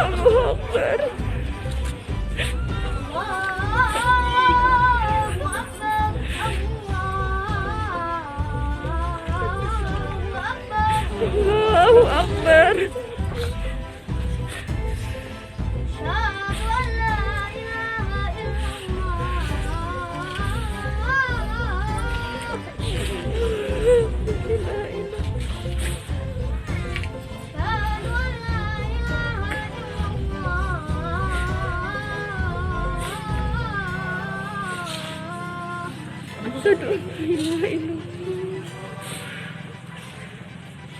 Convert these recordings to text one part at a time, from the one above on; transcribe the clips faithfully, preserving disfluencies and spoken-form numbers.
Allahu Akbar. Allahu Akbar. Asyhadu an la ilaha illallah.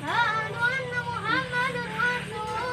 Asyhadu anna Muhammadar Rasulullah.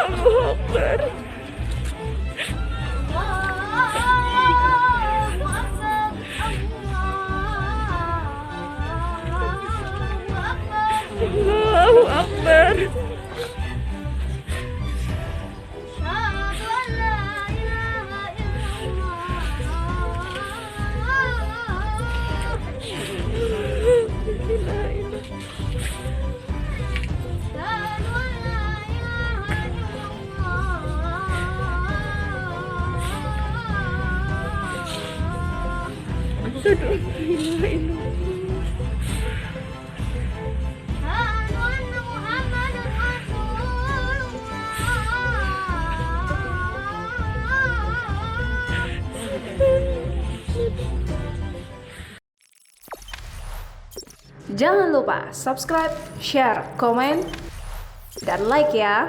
Allahu Akbar. Allahu Akbar. Asyhadu an la ilaha illallah. Asyhadu an la ilaha illallah. Asyhadu an la ilaha illallah. Asyhadu anna Muhammadar Rasulullah. Jangan lupa subscribe, share, komen, dan like ya.